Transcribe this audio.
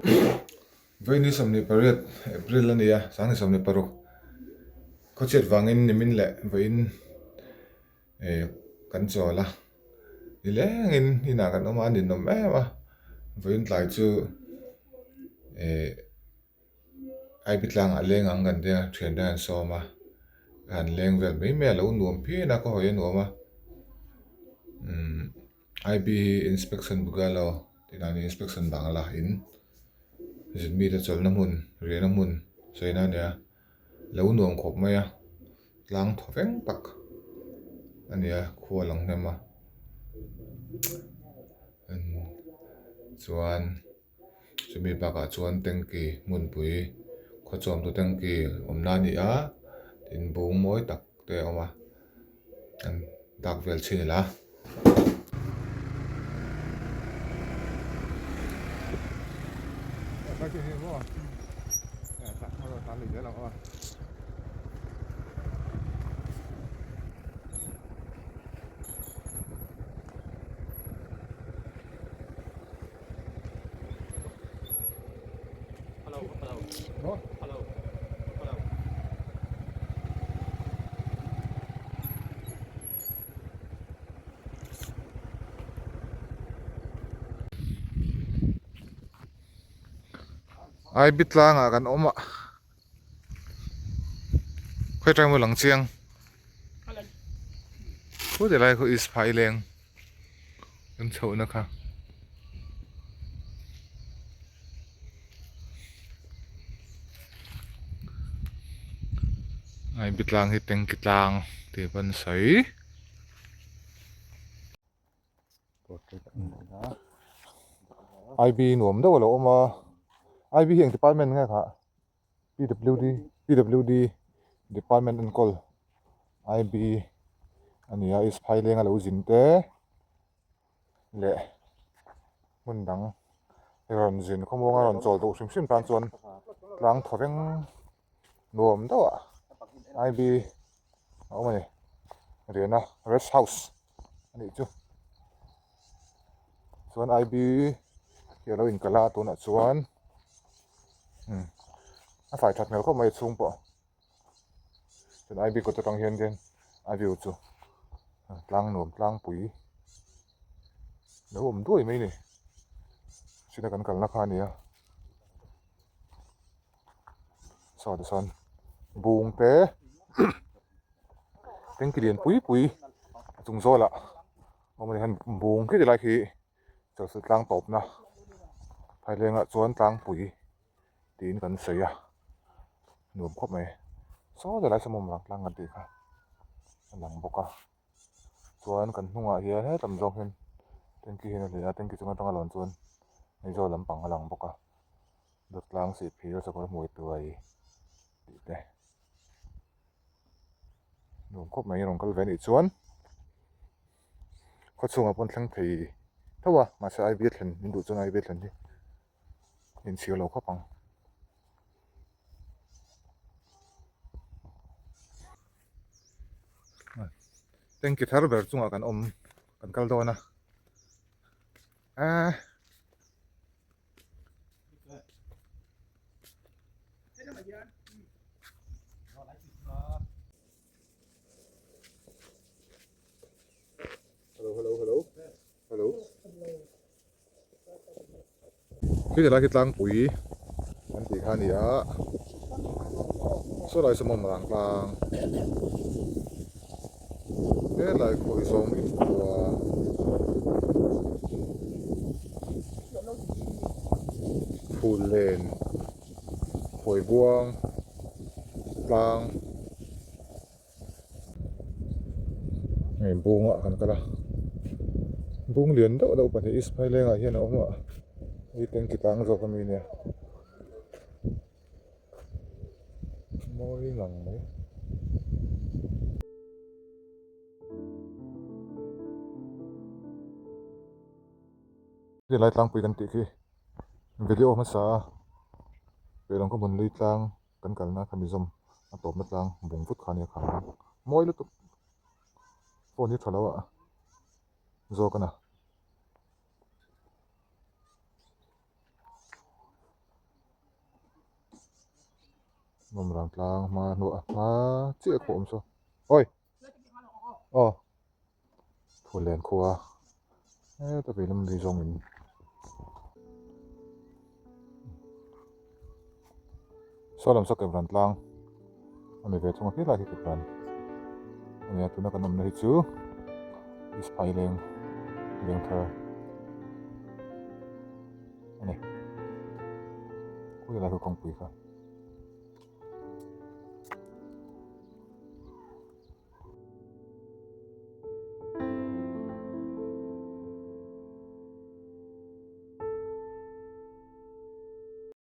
Vawiin 28 April a ni a, 2026 khawchhiat vangin nimin leh vawiin eh kan chawl a, nilengin inah kan awm a, a ninawm em a, vawiin tlai chu eh I B tlangah leng ang kan tia thian te an sawm a, ka han leng vel mai mai a, lo nuam phian a, ka hawi a nuam a, umm I B hi inspection bungalow tih dan hi inspection bangla in zin mite chawlhna hmun riahna hmun sawina a ni a, lo nuam khawp mai a, tlang thaw veng tak a ni a, khua a lang hnem a, chuan. Chumi bakah chuan tanky hmunpui khawchawmtu tanky awmna a ni a tin bung mawi tak te a awm a an dak vel chhin ila. Aibi tlangah kan awm a khawi atang emaw lang chiang khuti lai khu east phaileng. Kan chhohna kha. Ai bitlang hi tanki tlang tih pawn a sawi. IB nuam deuh a lo awm a, IB hi eng department nge kha? PWD PWD department enkawl IB a ni a east phaileng a lo zin te leh hmun dang rawn zin khawmuang a rawn chawl duh hrim hrim tan chuan tlang thaw reng nuam deuh ah IB a awm a ni riahna rest house a nih chu chuan IB hi a lo inkalh a tunah chuan. Umm a fai that hmel khawp mai a chhung pawh chuan I B kawt atang hian khian a view chu tlang nuam tlangpui lo awm duai mai a ni china kan kalna kha a ni a saw ti sawn bung te tanki lian pui pui a chung zawlah awm a ni hian bung khi ti lai khi. Chawlhsut tlang tawpna phailengah chuan tlangpui tiin kan sawi a nuam khawp mai saw ti lai saw mawm lang tlang kan tih kha a lang bawk a chuan kan hnungah hian hetam zawng hian tanky hian a hleh a tanky chung atanga lawn chuan Aizawl lampang a lang bawk a dawt tlang sih phir sakawr hmuai tuai tih te. Nuam khawp mai rawn kal ve anih chuan khaw chhungah pawn thleng thei tho a mahse I V a thlen min duh chuan I V a thlen hi inchhir lo khawp ang. Tanky thar ber chungah kan awm kan kal dawn a eh. Hello hello hello hello Khi ti lai khi tlangpui an tih kha a ni a saw lai saw mawm rang tlang helai khawi zawng inkhua. Phul len khawi buang tlang hei bungah kan kal a bung lian deuh deuh pahnih east phailengah hian a awm a hei tanki tlang zawk ami nia mawi ngang mai. Helai tlangpui kan tih khi video hmasa a Pehlawng khaw hmun lui tlang kan kalna kha mizawm a tawpna tlang bung vut kha ania kha mawi lutuk phone hi tha lo a zawk a na. Bawmrang tlang hma hnuah hma chiah khaw awm saw awi aw Phullen khua heta vei lam ri zawng in saw lam saw kepran tlang a ni ve thung a khilai khi kepran a nia tuna kan awmna hi chu East Phaileng Vengthar a ni khawilai khu kawngpui kha.